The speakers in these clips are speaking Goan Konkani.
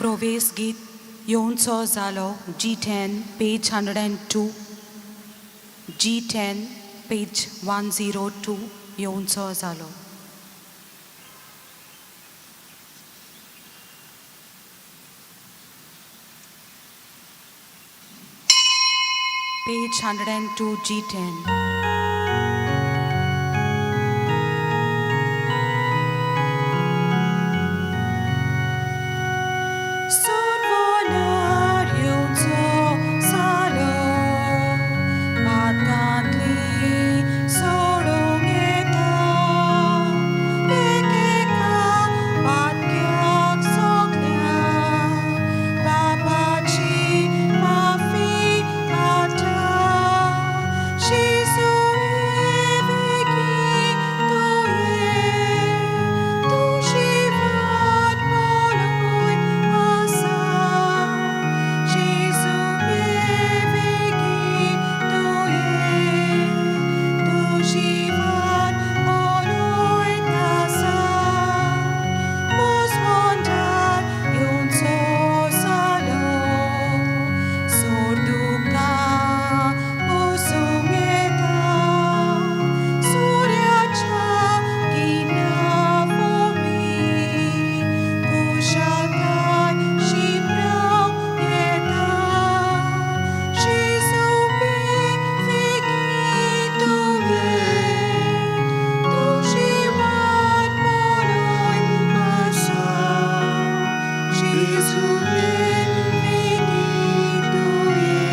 प्रोवेस गीत येवचो जालो G10 page 102, G10 page 102 येवचो जालो. Page 102, G10. सोडवणार येवचो जालो, पातकांतली सोडूंक येता, एकेका पातक्याक सगळ्या बापाची माफी गावता. जेजू बेगीन तूं ये, तुजी वाट पळयत आसा. जेजू बेगीन तूं ये, तुजी वाट पळयत आसा. मुजवंडार येवचो जालो, सोड दुकां पुसूंक येता, सुर्याच्या किरणां वरवीं खुशालकाय शिंपडावंक येता. जेजू बेगीन तूं ये, तुजी वाट पळयत आसा. जेजू बेगीन तूं ये,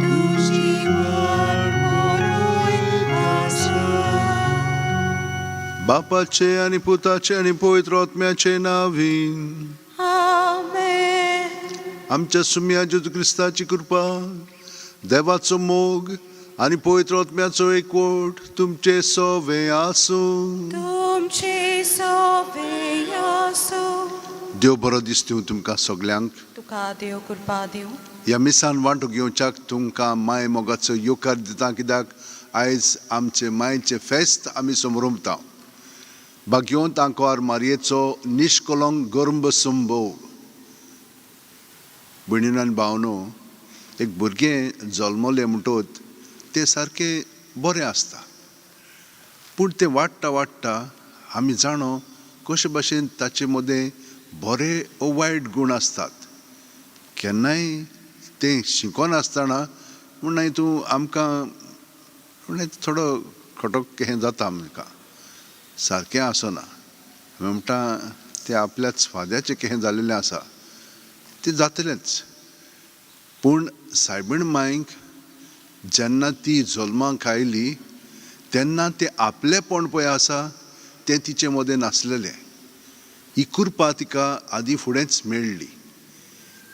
तुजी वाट पळयत आसा. बापाचे आनी पुताचे आनी पवित्र आत्म्याचे नांवीन. आमेन. आमच्या सुम्या जेजू क्रिस्ताची कृपा, देवाचो मोग आनी पवित्र आत्म्याचो एकवट तुमचे सोवे आसूं. तुमचे सोवे आसूं. देव बरो दिसता तुमकां सगल्यांक. तुका देव कृपा दिवं. ह्या मिसान वांटो घेवच्याक तुमकां माय मोगाचो येवकार दिता, कित्याक आयज आमचे मायचें फेस्त आमी समरमता. भाग्योंत आंकवार मारयेचो निश्कलंक गर्भ संभोग. भयणीन आनी भावनो, एक भुरगें जल्मलें म्हणटत तें सारकें बरें आसता, पूण तें वाडटा वाडटा आमी जाणो कशे भाशेन ताचे मदें बरे ओ वायट गूण आसतात. केन्नाय तें शिकोनासतना म्हण तूं आमकां म्हण थोडो खटक हें जाता, आमकां सारकें आसना. आमी म्हणटा तें आपल्याच फाद्याचें कितें जालेलें आसा, तें जातलेंच. पूण सायबीण मांयक जेन्ना ती जल्माक आयली तेन्ना तें आपलेपण पळय आसा तें तिचे मदें नासलेलें. ही कृपा तिका आदीं फुडेंच मेळ्ळी.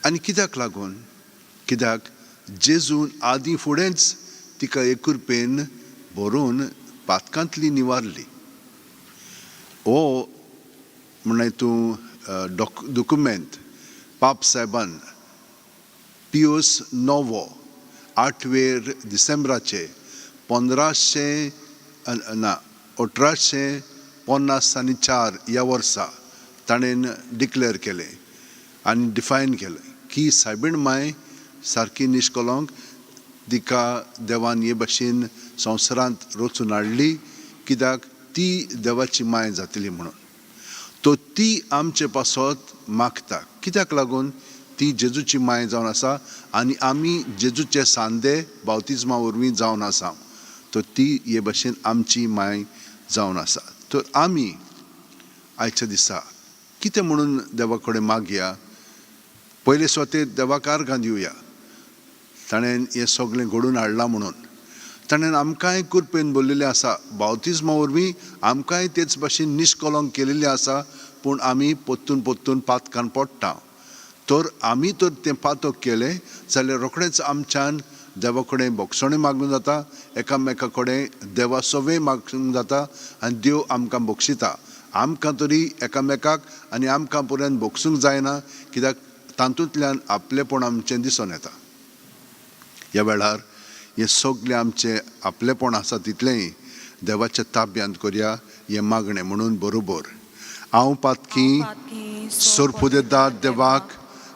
आनी कित्याक लागून? कित्याक जेजून आदीं फुडेंच तिका एक कृपेन भरून पातकांतली निवारली. हो म्हण तूं डॉक्युमेंत पाप साहेबान पियोस नवो 8वेर डिसेंबराचे 1500 ना 1854 ह्या वर्सा ताणें डिक्लेर केलें आनी डिफायन केलें की सायबीण माय सारकी निश्कलंक, तिका देवान हे भाशेन संवसारांत रचून हाडली कित्याक ती देवाची माय जातली म्हणून. तो ती आमचे पासत मागता, कित्याक लागून ती जेजूची माय जावन आसा आनी आमी जेजूचे सांदे बावतिज्मा वरवीं जावन आसा. तर ती हे भाशेन आमची माय जावन आसा. तर आमी आयच्या दिसा कितें म्हणून देवा कडेन मागया? पयले सुवातेर देवाक आर्गां दिवया, ताणें हें सगळें घडोवन हाडलां म्हणून. ताणें आमकांय कृपेन बरयलें आसा, बावतिज्मा वरवीं आमकांय तेच भाशेन निश्कलंक केलेलें आसा, पूण आमी पोत्तून पोत्तून पातकान पडटा. तर आमी तर तें पातक केलें जाल्यार रोखडेंच आमच्यान देवा कडेन भोगसणें मागूंक जाता, एकामेका कडेन देवा सवें मागूंक जाता आनी देव आमकां बक्षिता. आमकां तरी एकामेकाक आनी आमकां पर्यंत भोगसूंक जायना, कित्याक तातूंतल्यान आपलेपण आमचें दिसून येता. ह्या वेळार हें सगळें आमचें आपलेपण आसा तितलेंय देवाच्या ताब्यांत करया हें मागणें म्हणून बरोबर. हांव पातकी, पातकी. सोरपुदेदार देवाक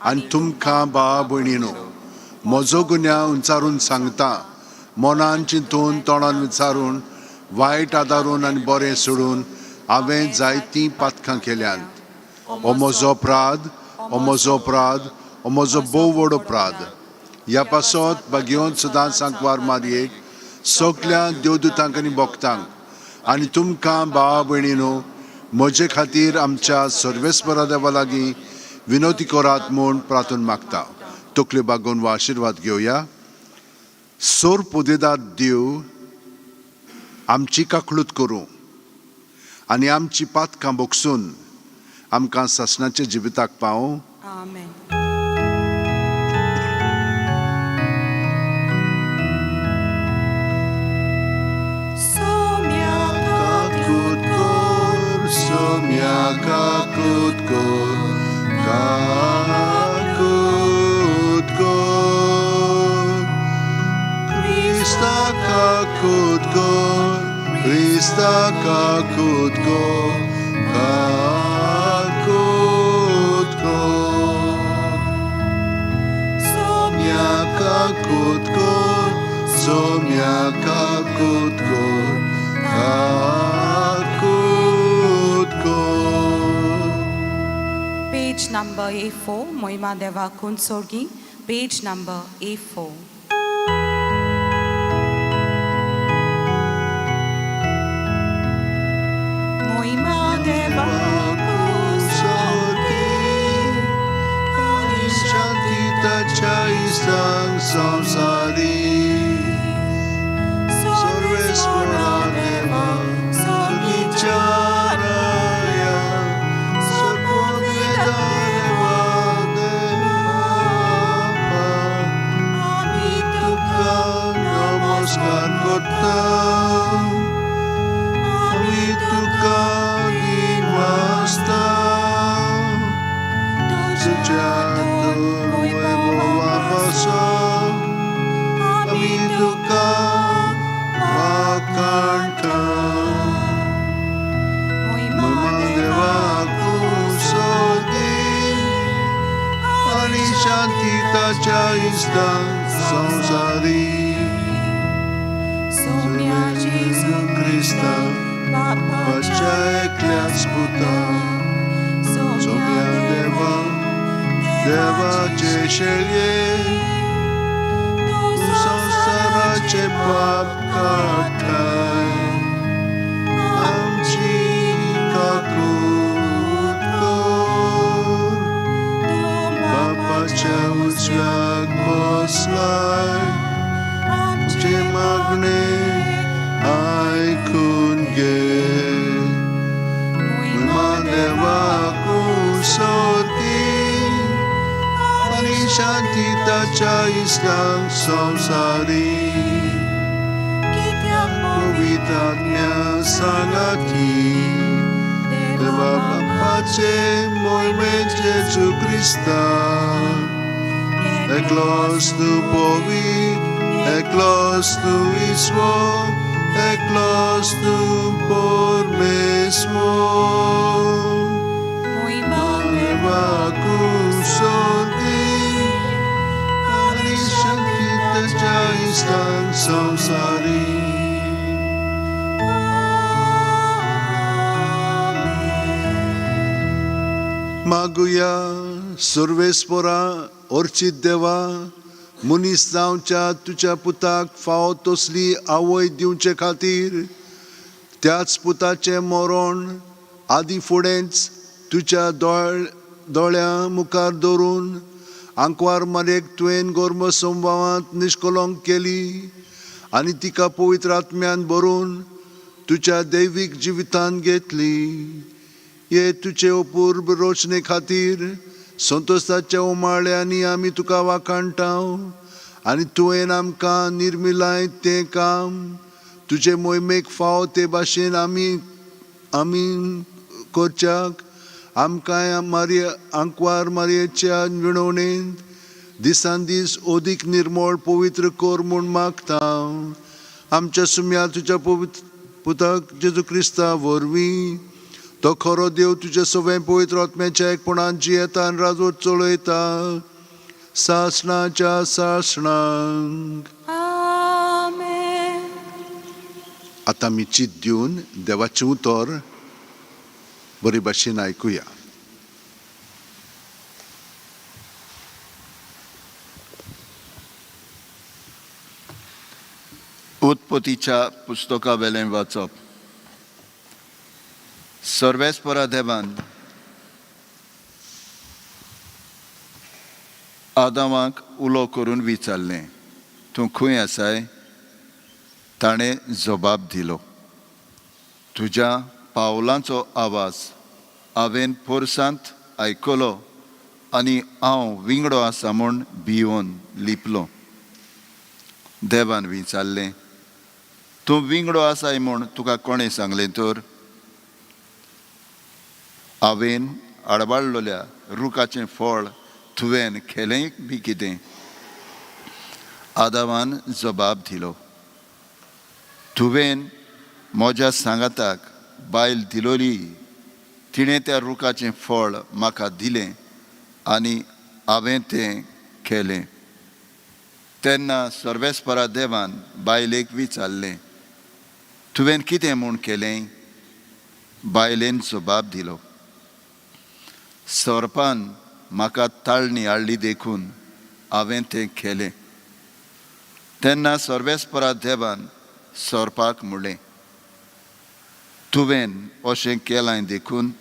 आनी तुमकां भावा भयणीनो म्हजो गुन्यांव उंचारून सांगता मनान चिंतून तोंडान विचारून वायट आदारून आनी बरें सोडून हांवें जायतीं पातकां केल्यांत. हो म्हजो अपराध, हो म्हजो अपराध, हो म्हजो भोव व्हड अपराध. ह्या पासत भाग्योन सदांच सांकवार मारयेक सगल्या देवदूतांक आनी भक्तांक आनी तुमकां भावा भयणीनो म्हजे खातीर आमच्या सर्वेस्परा देवा लागीं विनोती करात म्हूण प्रार्थना मागता. तकल्यो बागोवन वा आशिर्वाद घेवया. सोर पुदेदार देव आमची काकळूत करूं आनी आमची पातकां भोगसून आमकां सासणाच्या जिविताक पावूं. आमेन. सोम्या काकूत कर, सोम्या काकूत कर, काकूत कर. क्रिस्ता काकूत कर, क्रिस्ता काकूत कर, काकूत कर. सोम्या काकूत कर, सोम्या काकूत कर, काकूत कर. Page number A4, Moima Deva Kunsorgi, page number A4. Moima Deva Kunsorgi, आनी शांतीताच्या इश्टांक संवसारी. सर्वेस्परा देवा, सर्गीच्या राया, सर्वोदेवा देवा, आमी तुका नमस्कार करता, आमी तुका दिनवासता. तुझ्या तुज्या वैभवा पासत आमी तुका वाखाणटा. मोहिमा देवा कुसोदी आनी शांतीताच्या इश्टांक संवसारी. सोम्या जेजू क्रिस्ता बापाच्या बापाच्या एकल्याच पुता, सोम्या सोम्या देवा, देवाचे शेळये, तूं तूं संवसाराचे पाप काडटाय, आमची काकूत कर. तूं बापाच्या उजव्याक बसलाय, आमचे आमचे मागणे आयकून घे. मोहिमा देवा कुसोती आनी शांतीताच्या इश्टांक संवसारी. कित्याक पवित्रात्म्या सांगाती देवा बापाचे मोहिमेन जेजू क्रिस्ता, एकलोच तूं पवित्र, एकलोच तूं ईश्वर, एकलोच तूं परमेश्वर. मोहिमा देवा कुसोदी आनी शांतीताच्या इश्टांक संवसारी. मागुया. सर्वेस्परा अर्चित देवा, मनीस जावच्या तुज्या पुताक फावो तसली आवय दिवचे खातीर त्याच पुताचें मरण आदी फुडेंच तुज्या दोळ्यां मुखार दवरून आंकवार मारयेक तुवें गोर्म संभावांत निश्कलंक केली आनी तिका पवित्र आत्म्यान भरून तुज्या दैवीक जिवितान घेतली. हे तुजे अपूर्व रोशणे खातीर संतोषाच्या उमाळ्यांनी आमी तुका वाखाणटा आनी तुवें आमकां निर्मिलाय तें काम तुजे मोहिमेक फावो ते भाशेन आमी आमी करच्याक आमकां मारये आंकवार मारयेच्या विणवणेंत दिसान दीस अदीक निर्मळ पवित्र कर म्हूण मागता. आमच्या सुम्या तुज्या पवित्र पुताक जेजू क्रिस्ता वरवीं तो खरो देव तुजे सवें पवित्र आत्म्याच्या एकपणान जियेता आनी राजवट चलयता सासणाच्या सासणांक. आमेन. आतां आमी चीत दिवन देवाचें उतर बरे भाशेन आयकुया. उत्पत्तीच्या पुस्तका वेलें वाचप. सर्वेस्परा देवान आदामाक उलो करून विचारलें, तूं खंय आसाय? ताणें जबाब दिलो, तुज्या पावलांचो आवाज हांवें पोरसांत आयकलो आनी हांव विंगडो आसा म्हूण भियोन लिपलो. देवान विचारलें, तूं विंगडो आसाय म्हूण तुका कोणें सांगलें तर? हांवें आडवाडलोल्या रुखाचें फळ तुवें खेलें बी कितें? आदावान जबाब दिलो, तुवें म्हज्या सांगाताक बायल दिलोली, तिणें त्या रुखाचें फळ म्हाका दिलें आनी हांवें तें खेलें. तेन्ना सर्वेस्परा देवान बायलेक विचारलें, तुवें कितें म्हूण केलें? बायलेन जबाब दिलो, सोरपान म्हाका ताळणी हाडली देखून हांवें तें केलें. तेन्ना सर्वेस्परा देवान सोरपाक म्हणलें, तुवें अशें केलां देखून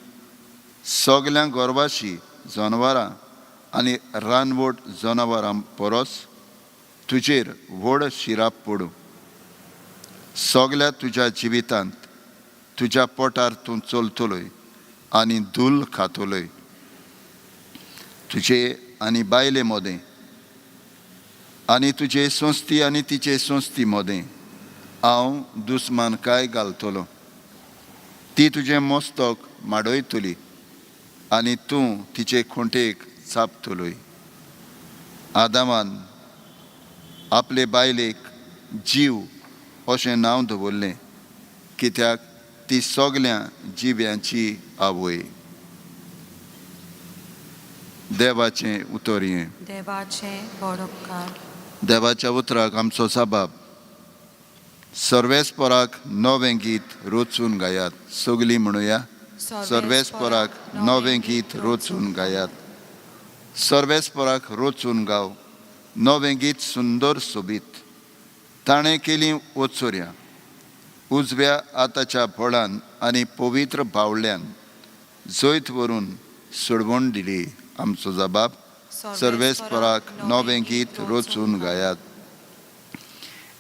सगल्या गोरवाशी जनवरां आनी रानवट जनावरां परस तुजेर व्हड शिराप पडूं. सगल्या तुज्या जिवितांत तुज्या पोटार तूं चलतलोय आनी धूल खातलोय. तुजे आनी बायले मदें आनी तुजे संस्थी आनी तिचे संस्थी मदें हांव दुस्मानकाय घालतलो. ती तुजें मस्तक माडयतली आनी तूं तिचे खोंटेक चापतलोय. आदामान आपले बायलेक जीव अशें नांव दवरलें, कित्याक ती सगल्या जिव्यांची आवय. देवाचें उतर हें. देवाचें व्हड उपकार. देवाच्या उतराक आमचो सबाब. सर्वेस्पराक नवें गीत रचून गायात. सगलीं म्हणुया, सर्वेस्पराक नवें गीत रचून गायात. सर्वेस्पराक रचून गाव नवें गीत सुंदर सोबीत. ताणें केली ओचोऱ्या उजव्या हाताच्या बळान आनी पवित्र बावल्यान जैत व्हरून सोडवण दिली. आमचो जबाब, सर्वेस्पराक नवें गीत रचून गायात.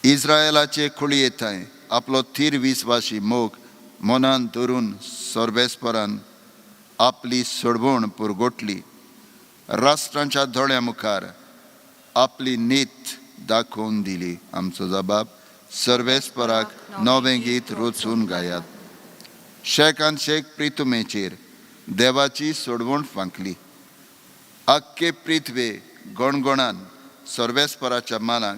इस्रायलाचे कुळये थंय आपलो थीर विस्वासी मोग मनान धरून सर्वेस्परान आपली सोडवण पुरगोटली. राष्ट्रांच्या दोळ्या मुखार आपली नीत दाखोवन दिली. आमचो जबाब, सर्वेस्पराक नवें गीत रचून गायात. शेकान शेक प्रितुमेचेर देवाची सोडवण फांकली. आख्खे पृथ्वे गणगणान सर्वेस्पराच्या मानाक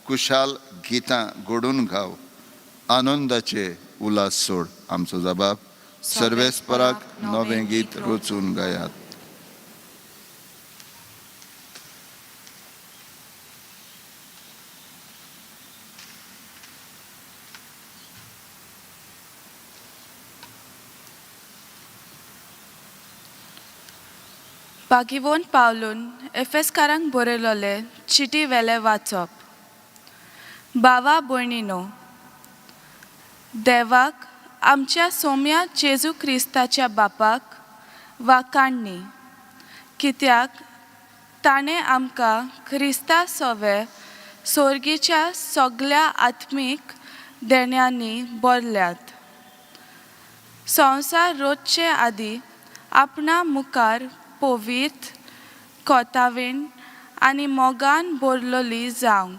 कुशाल गितां घडून गाव, आनंदाचे उल्हास सोड. आमचो जबाब, सर्वेस्पराक नवें गीत रचून गायात. बागिवोन पावलून एफेसकारांक बरयलोले चिटी वेले वाचप. बावा भयणीनो, देवाक आमच्या सोम्या जेजू क्रिस्ताच्या बापाक वा काडणी, कित्याक ताणें आमकां क्रिस्ता सोवे सोर्गीच्या सगल्या आत्मीक देण्यांनी भरल्यात. संवसार रोजचे आदीं आपणा मुखार पवित्र कोतावीण आनी मोगान भरलोली जावंक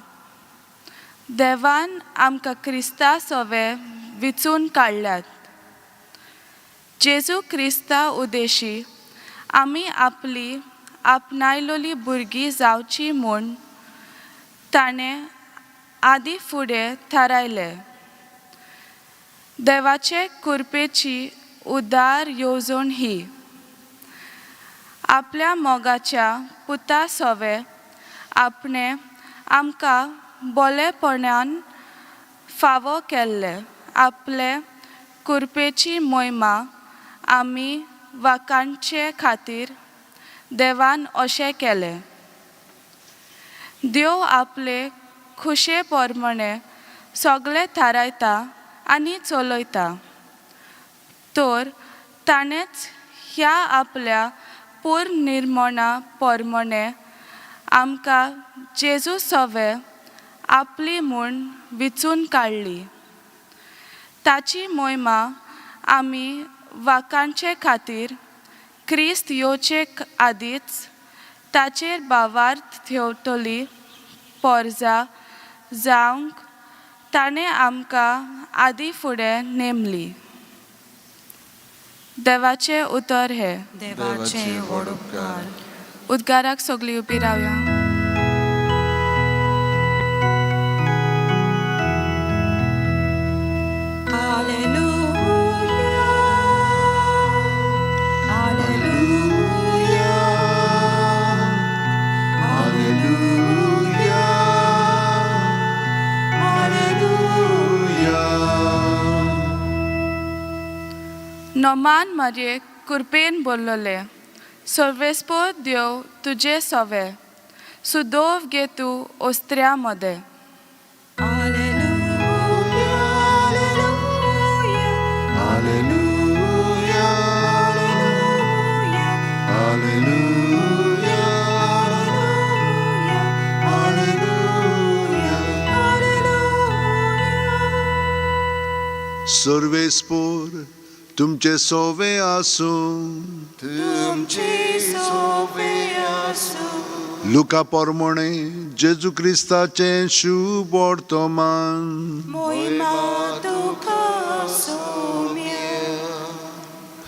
देवान आमकां क्रिस्ता सोवे विचून काडल्यात. जेजू क्रिस्ता उदेशी आमी आपली आपणायलोली भुरगीं जावची म्हूण ताणें आदीं फुडें थारायलें. देवाचे कुरपेची उदार येवजण ही. आपल्या मोगाच्या पुता सोवे आपणें आमकां बोलेपणान फावो केल्ले आपले कुरपेची मोहिमा आमी वाकांचे खातीर देवान अशें केलें. देव आपले खुशे प्रमाणे सगळें थारायता आनी चलयता, तर ताणेंच ह्या आपल्या पुर्निर्मणा प्रमाणे आमकां जेजू सवे आपली म्हूण विचून काडली. ताची मोहिमा आमी वाकांचे खातीर क्रिस्त येवचे आदींच ताचेर भावार्थ थेवतली पोरजा जावंक ताणें आमकां आदीं फुडें नेमली. देवाचें उतर हें. देवाचे व्हड उपकार. उद्गाराक सगळीं उबी रावया. Alleluia, Alleluia, Alleluia, Alleluia. Noman मारये कुरपेन बोल्लोले सर्वेस्पोर देव तुजे सवे सुदोव गे तूं ओस्त्र्या मदें. Alleluia, Alleluia, Alleluia, Alleluia, Alleluia. सर्वेस्पोर तुमचे सोवे आसूं. तुमचे सोवे आसूं. लुका पोरमोणे जेजू क्रिस्ताचें शुभ वर्तमान. मोहिमा तुका सोम्या.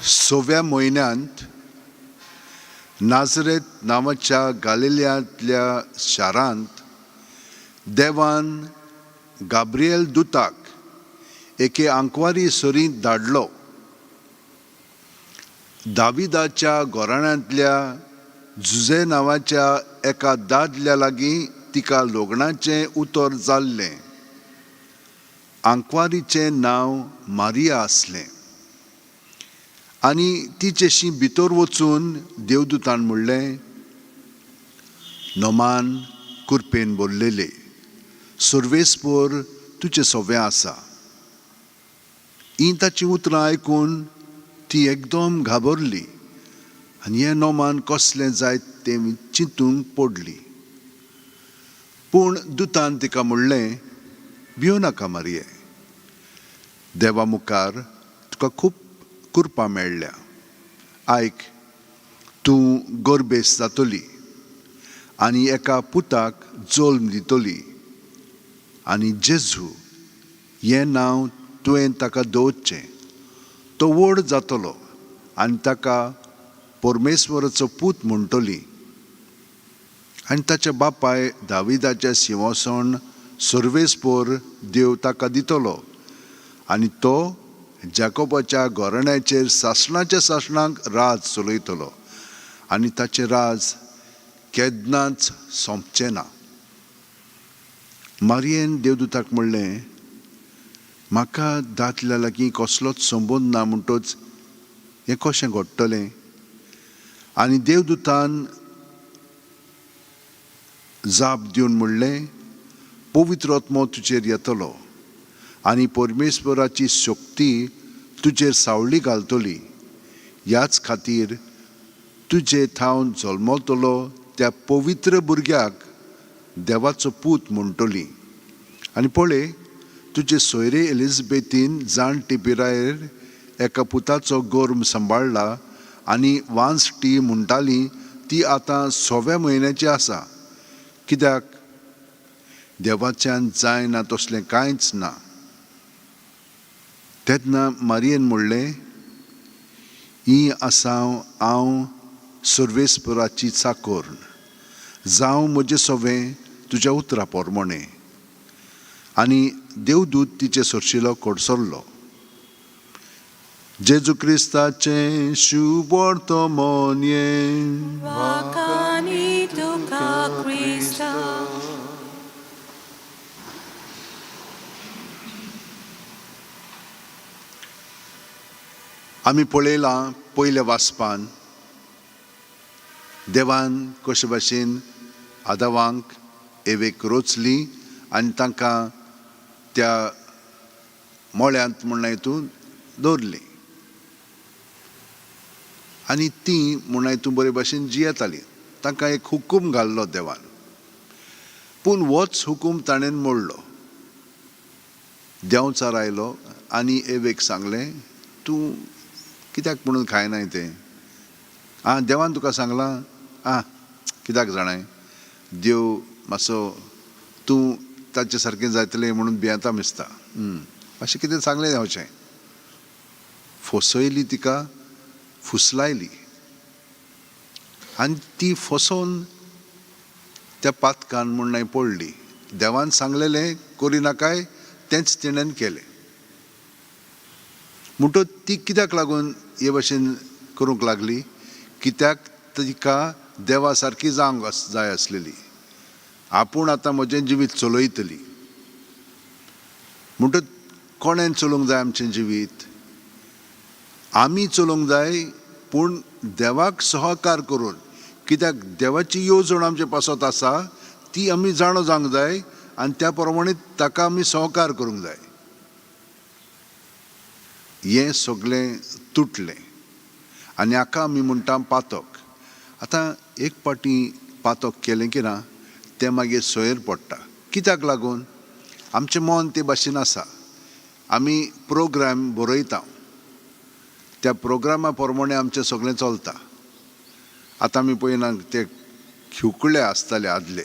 सव्या म्हयन्यांत नाजरेत नांवाच्या गालिल्यांतल्या शारांत देवान गाब्रिएल दुताक एके आंकवारी सरींत धाडलो. दाविदाच्या घराण्यांतल्या जुझे नांवाच्या एका दादल्या लागीं तिका लग्नाचें उतर जाल्लें. आंकवारीचें नांव मारिया आसलें आनी तिचेशी भितर वचून देवदूतान म्हणलें, नोमान कुरपेन भरलेले, सर्वेस्पोर तुजें सोवें आसा. हीं ताचीं उतरां आयकून ती एकदम घाबरली आनी हें नोमान कसलें जायत तें चिंतूंक पडली. पूण दुतान तिका म्हणलें, भियो नाका मारये, देवा मुखार तुका खूब कुरपा मेळ्ळ्या. आयक, तूं गोरबेस जातली आनी एका पुताक जल्म दितली आनी जेजू हें नांव तुवें ताका दवरचें. तो व्हड जातलो आनी ताका परमेश्वराचो पूत म्हणटली आनी ताच्या बापाय दाविदाचें सिंवासन सर्वेस्पोर देव ताका दितलो आनी तो जाकोबाच्या घराण्याचेर सासणाच्या सासणाक राज चलयतलो आनी ताचें राज केन्नाच सोंपचें ना. मारयेन देवदूताक म्हणलें, म्हाका दादल्या लागीं कसलोच संबंद ना, म्हणटच हें कशें घडटलें? आनी देवदूतान जाप दिवन म्हणलें, पवित्र आत्मो तुजेर येतलो आनी परमेश्वराची शक्ती तुजेर सावळी घालतली. ह्याच खातीर तुजे थावन जल्मतलो त्या पवित्र भुरग्याक देवाचो पूत म्हणटली. आनी पळय, तुजे सोयरे एलिजबेतीन जाणटी पिरायेर एका पुताचो गोर्म सांबाळ्ळा आनी वांसटी म्हणटाली ती आतां सव्या म्हयन्याची आसा. कित्याक देवाच्यान जायना तसलें कांयच ना. तेन्ना मारयेन म्हणलें, ही आसा हांव सर्वेस्पराची चाकोर, जावं म्हजें सवें तुज्या उतरा पोरमोणें. आनी देवदूत तिचे सरशिलो कडसरलो. जेजू क्रिस्ताचें शुभवर्तमान हें. वाखाणी तुका क्रिस्ता. आमी पळयलां पयल्या वाचपान देवान कशे भाशेन आदावांक एवेक रोचली आनी तांकां त्या मळ्यांत म्हणला हितून दवरली आनी ती म्हणला हितून बरे भाशेन जियेताली. तांकां एक हुकूम घाल्लो देवान, पूण होच हुकूम ताणें मोडलो. देंवचार आयलो आनी एवेक सांगलें, तूं कित्याक म्हणून खायनाय तें? आं, देवान तुका सांगलां? आं, कित्याक जाणाय, देव मातसो तूं ताचे सारकें जातलें म्हणून भियेता दिसता. अशें कितें सांगलें देवचें. फसयली तिका, फुसलायली आनी ती फसोवन त्या पातकान म्हूण पडली. देवान सांगलेलें करिनाकाय तेंच तिणेन केलें. म्हणटच ती कित्याक लागून हे भाशेन करूंक लागली? कित्याक तिका देवा सारकी जावंक जाय आसलेली. आपूण आतां म्हजें जिवीत चलयतली. म्हणटच कोणेन चलोवंक जाय आमचें जिवीत? आमी चलोवंक जाय, पूण देवाक सहकार करून. कित्याक देवाची येवजण आमचे पासत आसा ती आमी जाणो जावंक जाय आनी त्या प्रमाणे ताका आमी सहकार करूंक जाय. हें सगळें तुटलें आनी हाका आमी म्हणटा पातक. आतां एक पाटी पातक केलें की ना तें मागीर सोयर पडटा. कित्याक लागून? आमचें मन ते भाशेन आसा. आमी प्रोग्राम बरयता, त्या प्रोग्रामा प्रमाणे आमचें सगळें चलता. आतां आमी पळयना ते खिवकुळे आसताले आदले,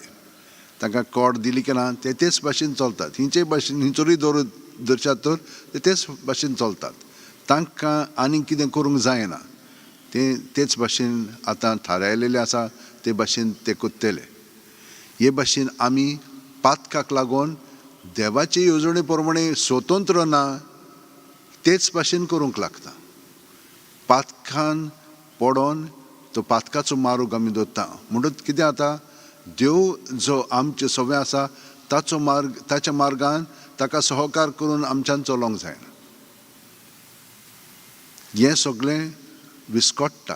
तांकां कोड दिली की ना ते तेच भाशेन चलतात. हिंचे भाशेन हिंचोरूय दवरशात तर ते तेच भाशेन चलतात. तांकां आनीक कितें करूंक जायना, ते तेच भाशेन आतां थारायलेलें आसा ते भाशेन ते कोत्तले. हे भाशेन आमी पातकाक लागून देवाचे येवजणे प्रमाणे स्वतंत्र ना तेच भाशेन करूंक लागता. पातकान पडोन तो पातकाचो मारूग आमी दवरता. म्हणटच कितें जाता, देव जो आमचे सगळें आसा ताचो मार्ग, ताच्या मार्गान ताका सहकार करून आमच्यान चलोवंक जायना. हें सगळें विस्कट्टा.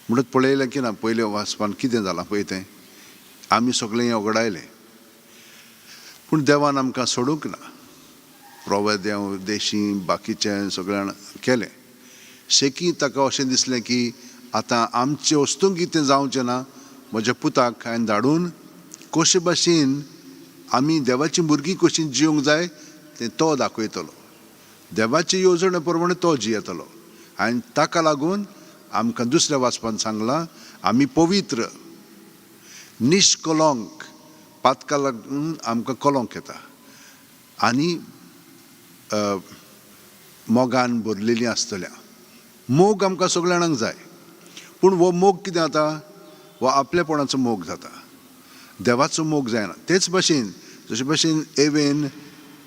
म्हणटच पळयलें की ना पयलें वाचपान कितें जालां पळय तें आमी सगळें हें ओगडायलें. पूण देवान आमकां सोडूंक ना. प्रोवेदेव देशी बाकीचें सगळ्यां केलें. शेकी ताका अशें दिसलें की आतां आमचे वस्तूंक कितें जावचें ना, म्हज्या पुताक हांवें धाडून कशे भाशेन आमी देवाची भुरगीं कशी जिवंक जाय तें तो दाखयतलो. देवाचे येवजणे प्रमाणे तो जियेतलो. आनी ताका लागून आमकां दुसऱ्या वाचपान सांगलां, आमी पवित्र निश्कलंक. पातका लागून आमकां कलंक येता आनी मोगान भरलेलीं आसतल्या. मोग आमकां सगळ्या जाणांक जाय, पूण हो मोग कितें जाता, हो आपलेपणाचो मोग जाता, देवाचो मोग जायना. तेच भाशेन जशे भाशेन एवेन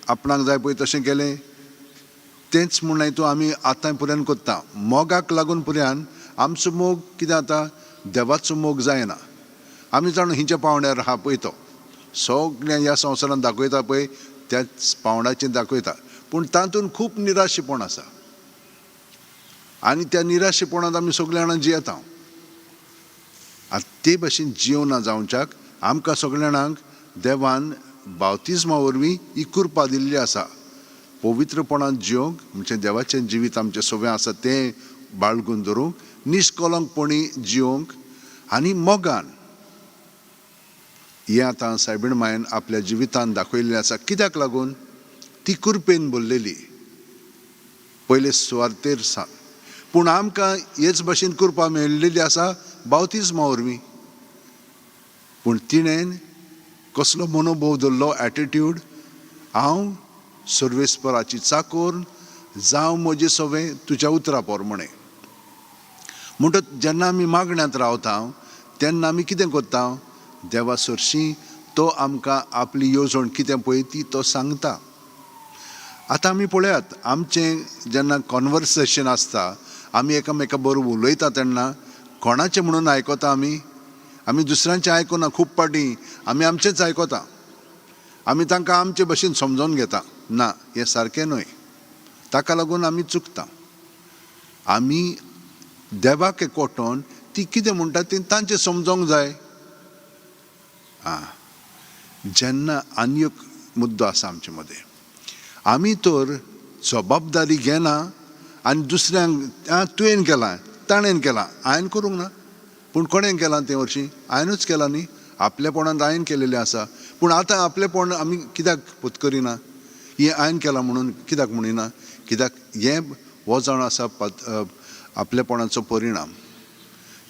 आपणाक जाय पळय तशें केलें, तेंच म्हूण तूं आमी आतां पुऱ्यान करता. मोगाक लागून पुऱ्यान आमचो मोग कितें जाता, देवाचो मोग जायना. आमी जाणू हिंच्या पावंड्यार आहा पळय तो सगळ्या ह्या संवसारांत दाखयता पळय त्याच पावंड्याचेर दाखयता, पूण तातूंत खूब निराशेपण आसा आनी त्या निराशेपणांत आमी सगळ्या जाणां जियेता. आतां ते भाशेन जिवना जावच्याक आमकां सगळ्या जाणांक देवान बावतिज्मा वरवीं ही कृपा दिल्ली आसा. पवित्रपणान जिवंक म्हणजे देवाचें जिवीत आमचें सगळें आसा तें बाळगून धरूंक, निश्कलंकपणी जिवंक आनी मोगान. हें आतां सायबीण मायन आपल्या जिवितान दाखयल्लें आसा. कित्याक लागून? ती कृपेन भरलेली पयले सुवार्तेर सांग. पूण आमकां हेच भाशेन कृपा मेळिल्ली आसा बावतिज्मा वरवीं. पूण तिणें कसलो मनोभोव धरलो, एटिट्यूड, हांव सर्वेस्पराची चाकोर जावं म्हजें सगळें तुज्या उतरा प्रमाणे. म्हणटच जेन्ना आमी मागण्यांत रावता तेन्ना आमी कितें करता, देवा सरशीं तो आमकां आपली येवजण कितें पळय ती तो सांगता. आतां आमी पळयात, आमचें जेन्ना कॉन्वर्सेशन आसता, आमी एकामेका बरोबर उलयता तेन्ना कोणाचें म्हणून आयकता आमी? आमी दुसऱ्यांचें आयकुना. खूब फावटी आमी आमचेंच आयकता, आमी तांकां आमचे भशेन समजोवन घेता. ना, हें सारकें न्हय. ताका लागून आमी चुकता. आमी देवाक एकवटोन ती कितें म्हणटा तें तांचें समजोंक जाय. आं, जेन्ना आनी एक मुद्दो आसा आमचे मदें, आमी तर जबाबदारी घेना आनी दुसऱ्यांक, आं तुवें केलां, ताणें केलां, हांवें करूंक ना. पूण कोणें केलां तें वर्शी? हांवेंनूच केलां न्ही, आपलेपणान हांवें केलेलें आसा. पूण आतां आपलेपण आमी कित्याक पत्करिना? हें हांवें केलां म्हणून कित्याक म्हणिना? कित्याक हें हो जावन आसा आपलेपणाचो परिणाम,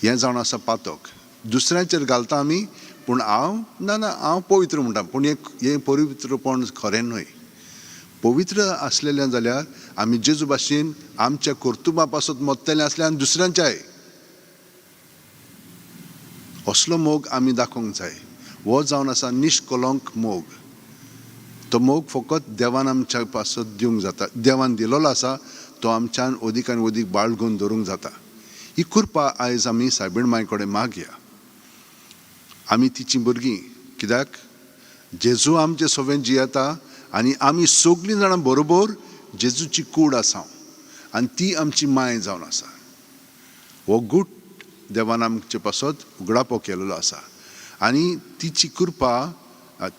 हें जावन आसा पातक. दुसऱ्यांचेर घालता आमी, पूण हांव ना ना हांव पवित्र म्हणटा. पूण हें पवित्रपण खरें न्हय. पवित्र आसलेलें जाल्यार आमी जेजू भाशेन आमच्या कर्तुबा पासत मत्तलें आसलें आनी दुसऱ्यांच्याय. असलो मोग आमी दाखोवंक जाय. हो जावन आसा निश्कलंक मोग. तो मोग फकत देवान आमच्या पासत दिवंक जाता, देवान दिलोलो आसा, तो आमच्यान अदीक आनी अदीक बाळगून धरूंक जाता. ही कृपा आयज आमी सायबीण माय कडेन मागया. आमी तिचीं भुरगीं, कित्याक जेजू आमचे सवें जियेता आनी आमी सगळीं जाणां बरोबर जेजूची कूड आसा आनी ती आमची माय जावन आसा. हो गूट देवान आमचे पासत उगडापो केलेलो आसा आनी तिची कृपा,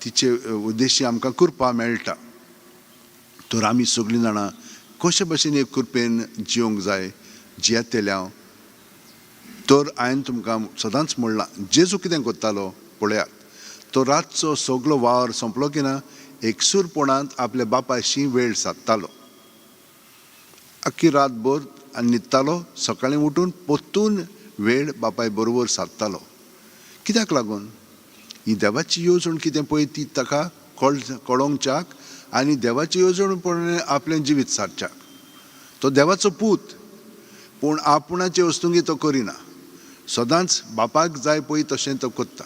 तिचे उद्देशी आमकां कृपा मेळटा. तर आमी सगळीं जाणां कशे भशेन हे कृपेन जिवंक जाय, जियेतले हांव. तर हांवें तुमकां सदांच म्हणलां, जेजू कितें करतालो पळयात. तो रातचो सगलो वावर सोंपलो की ना, एकसूरपणांत आपल्या बापायशी वेळ सादतालो. आख्खी रातभर आनी न्हिदतालो, सकाळीं उठून परतून वेळ बापाय बरोबर सादतालो. कित्याक लागून? ही देवाची येवजण कितें पळय ती ताका कळोवच्याक आनी देवाची येवजण पळोवन आपलें जिवीत सारच्याक. तो देवाचो पूत, पूण आपणाचे वस्तुंगी तो करिना. सदांच बापाक जाय पळय तशें तो करता.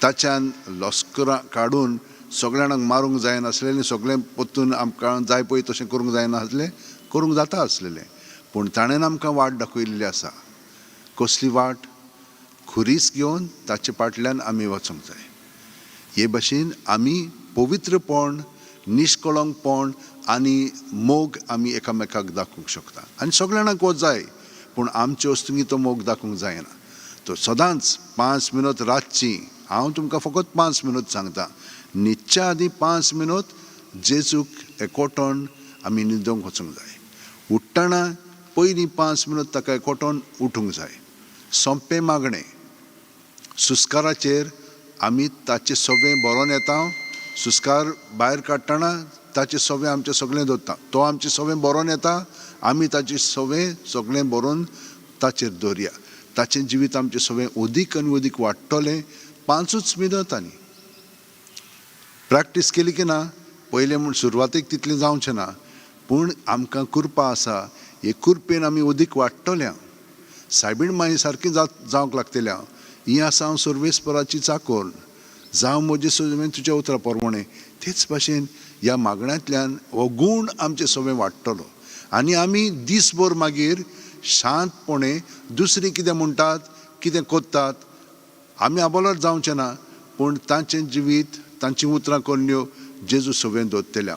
ताच्यान लस्करां काडून सगळ्या जाणांक मारूंक जायनासलें, सगळें परतून आमकां जाय पळय तशें करूंक जायनासलें, करूंक जाता आसलेलें. पूण ताणें आमकां वाट दाखयल्ली आसा. कसली वाट? खुरीस घेवन ताचे फाटल्यान आमी वचूंक जाय. हे भशेन आमी पवित्रपण, निश्कळंकपण आनी मोग आमी एकामेकाक दाखोवंक शकता. आनी सगळ्या जाणांक हो जाय, पूण आमचे वस्तुंनी तो मोग दाखोवंक जायना. तो सदांच 5 मिनट रातची, हांव तुमकां फकत 5 मिनट सांगता, न्हिदच्या आदीं 5 मिनट जेजूक एकवटोन आमी न्हिदोंक वचूंक जाय. उठ्ठना पयलीं 5 मिनट ताका एकवटोन उठूंक जाय. सोंपें मागणें, सुस्काराचेर आमी ताचें सगळें बरोवन येता. सुस्कार भायर काडटना ताचें सगळें आमचें सगळें दवरता. तो आमचें सगळें बरोवन येता, आमी ताचें सगळें सगळें बरोवन ताचेर दवरया. ताचें जिवीत आमचें सगळें अदीक आनी अदीक वाडटलें. 5 मिनट आनी प्रॅक्टीस केली की ना, पयलें म्हूण सुरवातेक तितलें जावचें ना, पूण आमकां कृपा आसा. हे कृपेन आमी अदीक वाडटल्या. सायबीण माई सारकी जावंक लागतल्या. ही आसा हांव सर्वेस्पराची चाकोर, जावं म्हजें सगळें तुज्या उतरा प्रमाणें. तेच भाशेन ह्या मागण्यांतल्यान हो गूण आमचें सगळें वाडटलो आनी आमी दीसभर मागीर शांतपणे दुसरीं कितें म्हणटात, कितें करतात, आमी आबोलार जावचें ना, पूण तांचें जिवीत, तांचीं उतरां करण्यो जेजू सगळें दवरतल्या.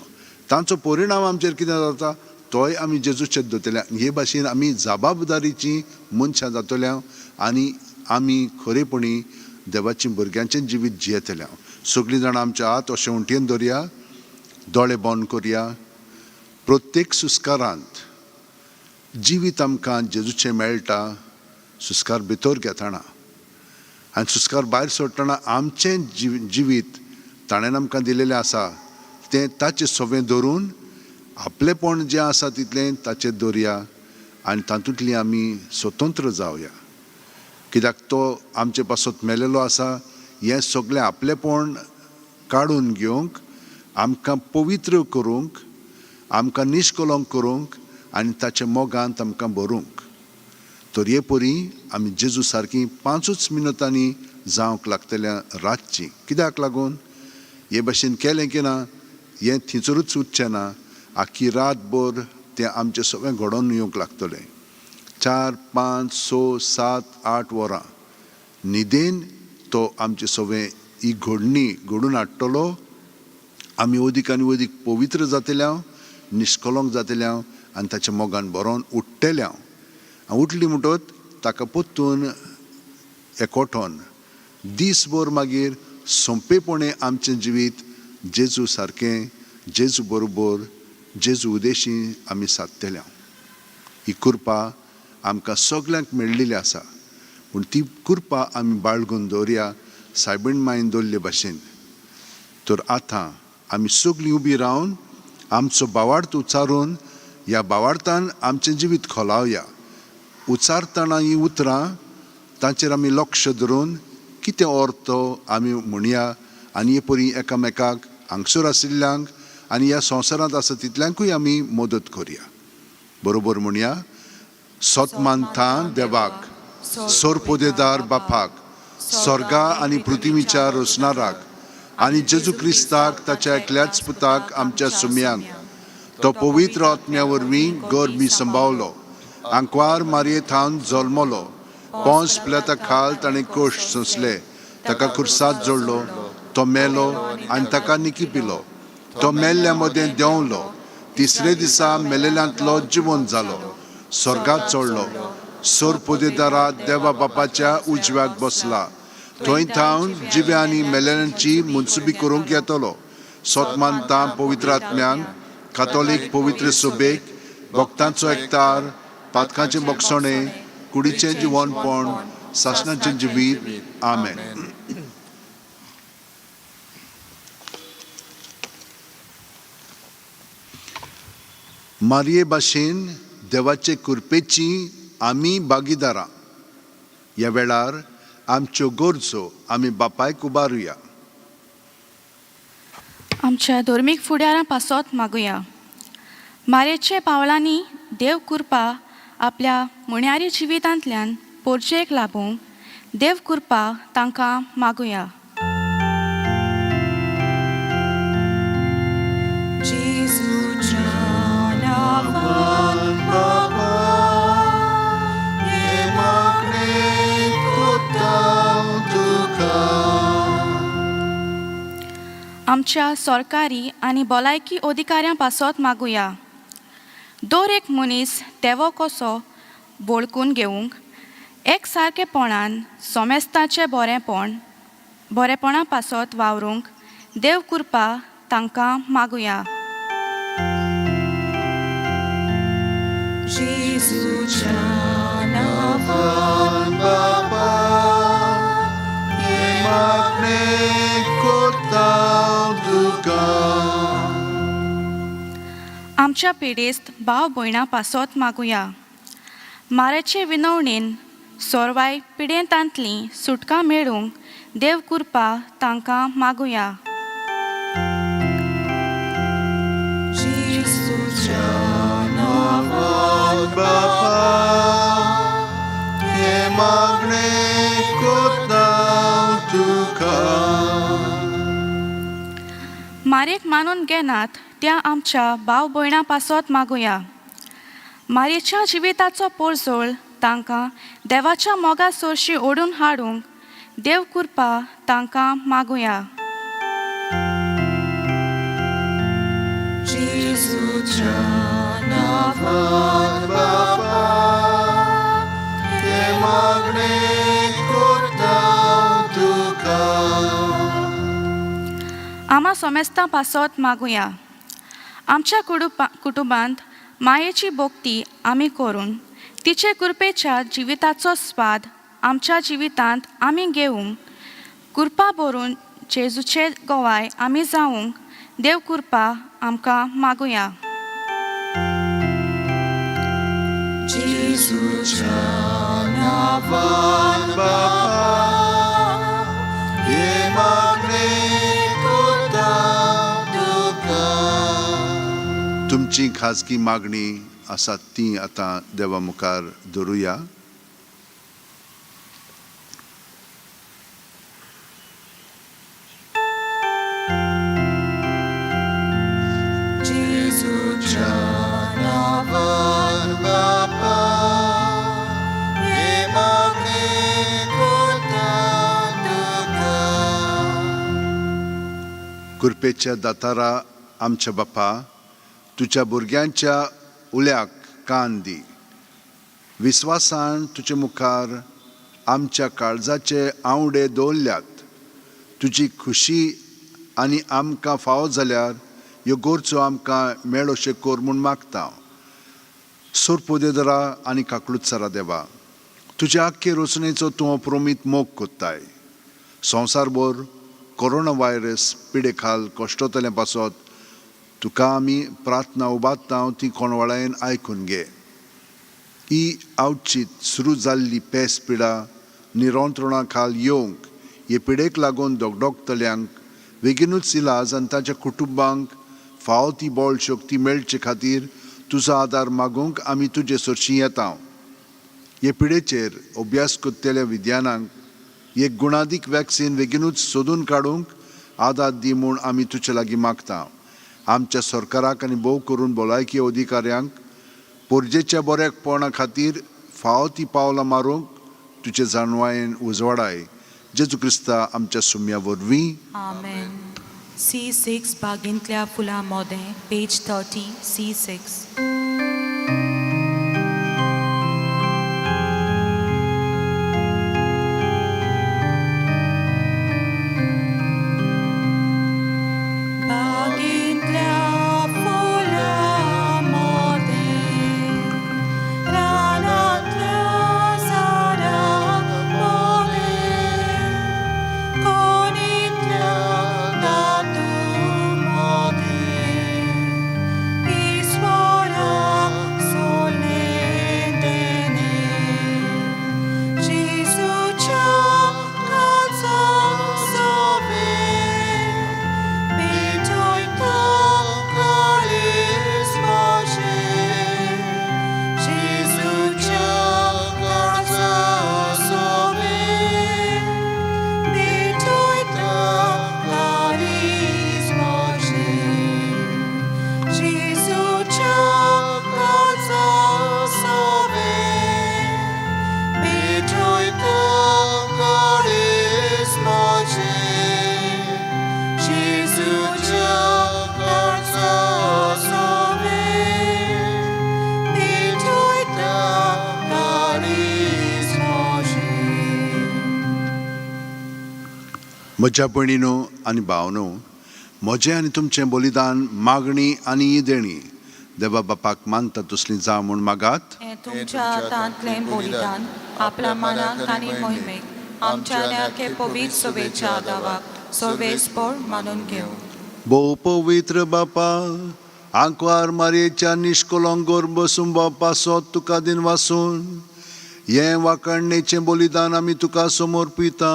तांचो परिणाम आमचेर कितें जाता तोय आमी जेजूचेर दवरतल्या. हे भाशेन आमी जबाबदारीचीं मनशां जातल्या आनी आमी खरेपणी देवाचीं भुरग्यांचें जिवीत जियेतल्या. सगळीं जाणां आमच्या हात अशें उंटयेन दवरया, दोळे बंद करया. प्रत्येक सुस्कारांत जिवीत आमकां जेजूचें मेळटा. सुस्कार भितर घेतना आनी सुस्कार भायर सोडटना आमचें जिवीत ताणें आमकां दिलेलें आसा तें ताचें सगळें धरून आपलेपण जें आसा तितलें ताचेर दवरया आनी तातूंतली आमी स्वतंत्र जावया. कित्याक तो आमचे पासत मेलेलो आसा. हें सगळें आपलेपण काडून घेवंक, आमकां पवित्र करूंक, आमकां निश्कलंक करूंक आनी ताच्या मोगांत आमकां भरूंक. तर हे परी आमी जेजू सारकी 5 मिनटांनी जावंक लागतल्या रातची. कित्याक लागून हे भाशेन केलें की ना, हें थिंचरूच उरचें ना. आख्खी रातभर तें आमचें सगळें घडोवन येवंक लागतलें. 4, 5, 6, 7, 8 वरां न्हिदेन तो आमचें सगळें ही घडणी घडून हाडटलो. आमी अदीक आनी अदीक पवित्र जातले हांव, निश्कलंक जातले हांव आनी ताच्या मोगान बरोवन उठ्ठेले हांव. आनी उठली म्हणटत ताका परतून एकोठोन दीसभर मागीर सोंपेपणे आमचें जिवीत जेजू सारकें, जेजू बरोबर, जेजू उदेशी आमी सादतले हांव. ही कृपा आमकां सगल्यांक मेळिल्ली आसा, पूण ती कृपा आमी बाळगून दवरया सायबीण मायन दवरले भाशेन. तर आतां आमी सगळीं उबी रावन आमचो भावार्थ उच्चारून ह्या भावार्थान आमचें जिवीत खोलावया. उच्चारतना हीं उतरां तांचेर आमी लक्ष धरून कितें अर्थ आमी म्हणया आनी हे परी एकामेकाक हांगसर आशिल्ल्यांक आनी ह्या संवसारांत आसा तितल्यांकूय आमी मदत करया. बरोबर म्हणया. सत मानता देवाक, सोरपोदेदार बापाक, स्वर्गा आनी पृथ्वीच्या रोसणाराक आनी जेजू क्रिस्ताक ताच्या एकल्याच पुताक आमच्या सुम्यांक, तो पवित्र आत्म्या वरवीं गर्भी संभावलो, आंकवार मारये थावन जल्मलो, पोंस प्लेता खाल ताणें कोश सोंसले, ताका खुर्साद जोडलो, तो मेलो आनी ताका निकी पिलो, तो मेल्ल्या मदें देंवलो, तिसरे दिसा मेलेल्यांतलो जिवन जालो, स्वर्गात चडलो, सोर पोदेदारा देवा बापाच्या उजव्याक बसला, थंय थावन जिव्या आनी मेलेल्यांची मुनसुबी करूंक येतलो. सोत मानता पवित्र आत्म्यांक, कातोलीक पवित्र सभेक, भक्तांचो एकतार, पातकांचें बक्षणें, कुडीचें जिवनपण, सासणाचें जिवीत. आमेन. मारये भाशेन देवाचे कृपेची आमी भागीदारां. ह्या वेळार आमच्यो गरजो आमी बापायक उबारुया. आमच्या धर्मीक फुडारां पासत मागुया. मारेचे पावलांनी देव कृपा आपल्या मुण्यारी जिवितांतल्यान पोरचेक लाबूंक देव कृपा तांकां मागुया. जेजूच्या नांवान बाबा, हे मागणें कोत्ता तुका. आमच्या सरकारी आनी भलायकी अधिकाऱ्यां पासत मागुया. दर एक मनीस देवो कसो वळखून घेवंक एक सारकेपणान सोमेस्ताचें बरेंपण बरेपणा पासत वावरूंक देव कृपा तांकां मागुया. जेजूच्या नांवान बाबा, हे मागणें कोत्ता तुका. आमच्या पिडेस्त भाव भयणां पासत मागुया. मारेचे विनवणेन सोरवाय पिडेंतांतली सुटका मेळूंक देव कृपा तांकां मागुया. जेजूच्या नांवान बाबा, हे मागणें कोत्ता तुका. मारेक मानून घेनात त्या आमच्या भाव भयणां पासत मागुया. मारेच्या जिविताचो पोरजोळ तांकां देवाच्या मोगा सोरशी ओडून हाडूंक देव कृपा तांकां मागुया. जेजूच्या नांवान बाबा, हे मागणें कोत्ता तुका. आमा सोमेस्तां पासत मागुया. आमच्या कुटुंबांत मायेची भक्ती आमी करून तिचे कृपेच्या जिविताचो स्वाद आमच्या जिवितांत आमी घेवंक कृपा भरून जेजूचे गोवाय आमी जावंक देव कृपा आमकां मागुया. जेजूच्या नांवान बाबा, हे मागणें कोत्ता तुका. तुमची खाजगी मागणी आसा ती आतां देवा मुखार धरुया. जेजूच्या जेजूच्या नांवान बापा हे मागणें कोता तुका. कृपेच्या दातारा आमच्या बापा, तुज्या भुरग्यांच्या उल्याक कान दी. विस्वासान तुजे मुखार आमच्या काळजाचे आंवडे दवरल्यात. तुजी खुशी आनी आमकां फावो जाल्यार ह्यो गरजो आमकां मेळोशें कर म्हूण मागता. सोरपोदेदरा आनी काकलुत्सरा देवा, तुज्या आख्खे रचणेचो तूं अप्रोमीत मोग कोत्ताय. संवसारभर कोरोना व्हायरस पिडे खाल कश्टतलें पासत तुका आमी प्रार्थना उबारता, ती कोणवाळायेन आयकून घे. ही आवचीत सुरू जाल्ली पेस पिडा निरंत्रणा खाल येवंक, हे पिडेक लागून दोगडोगतल्यांक बेगीनूच इलाज आनी ताच्या कुटुंबांक फावो ती बळ शक्ती मेळचे खातीर तुजो आदार मागूंक आमी तुजे सरशीं येता. हे पिडेचेर अभ्यास करतल्या विज्ञानांक एक गुणादीक वॅक्सिन बेगीनूच सोदून काडूंक आदार दी म्हूण आमी तुजे लागीं मागता. आमच्या सरकाराक आनी भोव करून भलायकी अधिकाऱ्यांक पोरजेच्या बऱ्यापणा खातीर फावो ती पावलां मारूंक तुजे जाणवायेन उजवाडाय. जेजू क्रिस्ता आमच्या सुम्या वरवीं. आमेन. C6 बागेंतल्या फुलां मोदें, पेज 30, C6. बागेंतल्या फुलां मोदें, रानांतल्या झाडां मोदें, कोणीतल्या दादू मोदें, ईश्वरा सोडलें देणें, जेजूच्या काळजा सोबें, पेटयता काळीज म्हजें, जेजूच्या काळजा सोबें, पेटयता काळीज म्हजें, जेजूच्या काळजा सोबें, पेटयता काळीज म्हजें, जेजूच्या काळजा सोबें, पेटयता काळीज म्हजें. म्हज्या भयणीनो आनी भावनो, म्हजें आनी तुमचें बलिदान, मागणी आनी ही देणी देवा बापाक मानता तसली जावं म्हूण मागात. हें तुमच्या हातांतलें बलिदान आपल्या मनाक आनी मोहिमेक आमच्या आनी आख्खे पवित्र सभेच्या दावाक सर्वेस्पर मानून घेवं. भोव पवित्र बापा, आंकवार मारयेच्या निश्कलंक गर्भ सुंबा पासत तुका दिनवासून हें वाकाणणेचें बलिदान आमी तुका समर्पिता.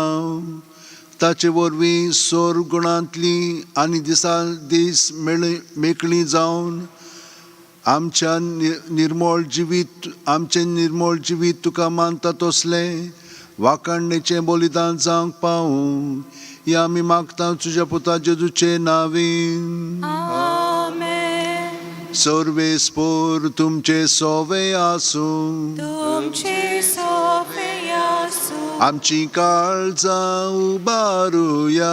ताचे वरवीं सोर गुणांतली आनी दिसा दीस मेळी मेकळी जावन आमच्या निर्मळ जिवीत, आमचें निर्मळ जिवीत तुका मानता तसलें वाकाणणेचें बलिदान जावंक पावूं, हें आमी मागता तुज्या पुता जेजूचे नावीन. आमेन. सर्वेस्पोर तुमचे सोवे आसूं. तुमचे सोफे आसूं. आमची काळजां उबारुया.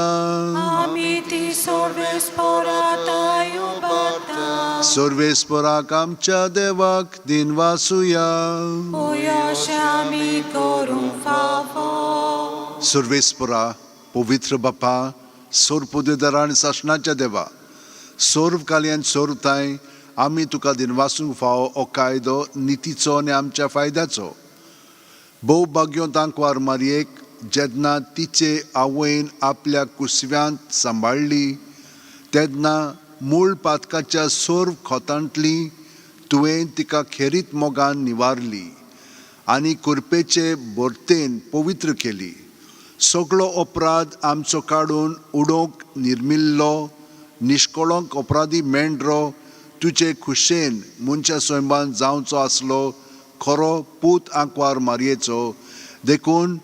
आमी ती सर्वेस्पराताय उबारता. सर्वेस्पोराक आमच्या देवाक दिनवासुया. अशें आमी करूंक फावो. सर्वेस्परा, पवित्र बापा, सोरपुदेदारा आनी सासणाच्या देवा, सर्व कालयान सोरताय आमी तुका दिनवासूंक फावो हो कायदो नितीचो आनी आमच्या फायद्याचो. भोव भाग्योंत आंकवार मारयेक जेन्ना तिचे आवयन आपल्या कुसव्यांत सांबाळ्ळी तेन्ना मूळ पातकाच्या सर्व खोतांतली तुवें तिका खेरीत मोगान निवारली आनी कुरपेचे भरतेन पवित्र केली. सगळो अपराध आमचो काडून उडोवंक निर्मिल्लो निश्कळंक अपराधी मेंढरो तुजे खुशेन मनशा सैमान जावचो आसलो खरो पूत आंकवार मारयेचो. देखून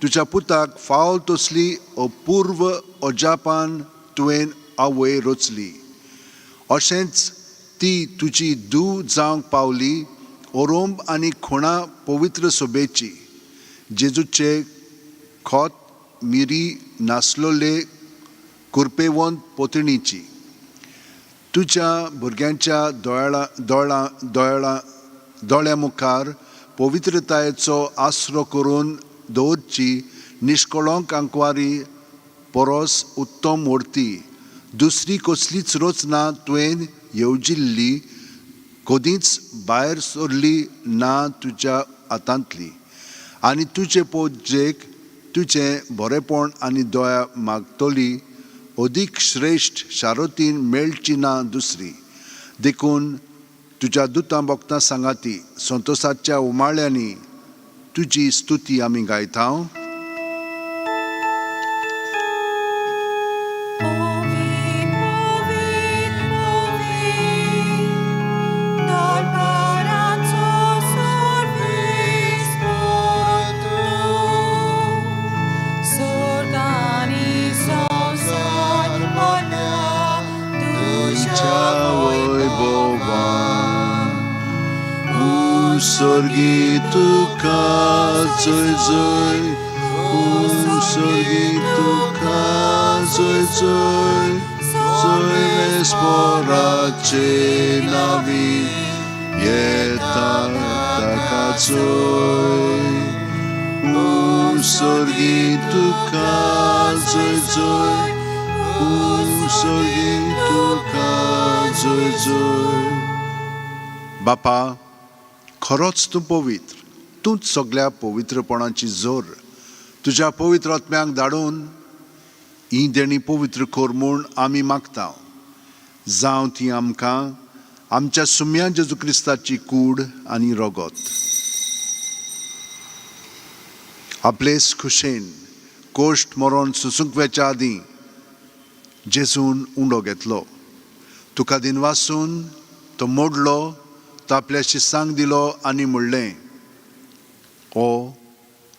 तुज्या पुताक फावल तसली अपूर्व अजापान तुवें आवय रचली. अशेंच ती तुजी धूव जावंक पावली ओरोंब आनी खुणा पवित्र सोबेची जेजूचे खोत मिरी नासलोले कुरपेवंत पोतणीची तुज्या भुरग्यांच्या दोळा दोळा दोळा दोळ्या मुखार पवित्रतायेचो आसरो करून दवरची निश्कळंक आंकवारी परस उत्तम मूर्ती दुसरी कसलीच रचना तुवें येवजिल्ली कदींच भायर सरली ना तुज्या हातांतली आनी तुजे पोजेक तुजें बरेपण आनी दया मागतली अदीक श्रेश्ठ शारोतीन मेळची ना दुसरी देखून तुज्या दुतां भोगतां सांगाती संतोसाच्या उमाळ्यांनी तुजी स्तुती आमी गायता. Povit, povit, povit, dal paranzo sorvis portu, sorgani sonsar mola, तुझ्या वैभवान. Usărghi tu ca zoi zoi, usărghi tu ca zoi zoi, zoi sporace navi, ieta ta zoi. Usărghi tu ca zoi zoi, usărghi tu ca zoi zoi. बापा, खरोच तूं पवित्र, तूंच सगळ्या पवित्रपणाची जोर. तुज्या पवित्र आत्म्यांक धाडून ही देणी पवित्र कर म्हूण आमी मागता. जावं ती आमकां आमच्या सुम्या जेजू क्रिस्ताची कूड आनी रगत. आपलेच खुशेन कोश्ट मरोन सुसूंक वेच्या आदीं जेजून उंडो घेतलो, तुका दिनवासून तो मोडलो, तो आपल्या शिसांक दिलो आनी म्हणलें, ओ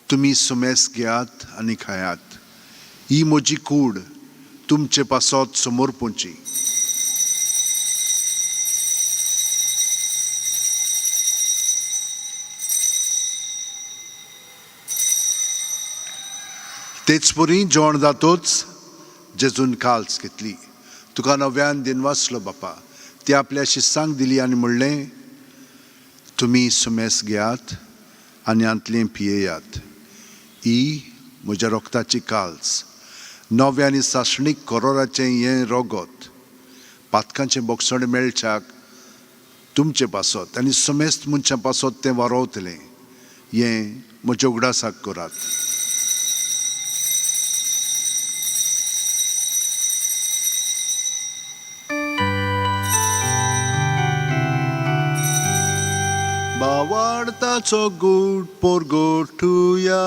तुमी सुमेस घेयात आनी खायात, ही म्हजी कूड तुमचे पासत समर्पूंची. तेच परी जेवण जातोच जेजून काल्स घेतली, तुका नव्यान दिनवासलो बापा, ती आपल्या शिस्सांक दिली आनी म्हणलें, तुमी सुमेस घेयात आनी हांतलें पियेयात, ही म्हज्या रोगताची काल्स, नव्या आनी सासणीक करोराचें हें रोगत, पातकांचें बोगसण मेळच्याक तुमचे पासत आनी समेस्त मनशां पासत तें वारोवतलें, हें म्हज्या उगडासाक करात. भावार्थाचो गूट पोरगोटुया.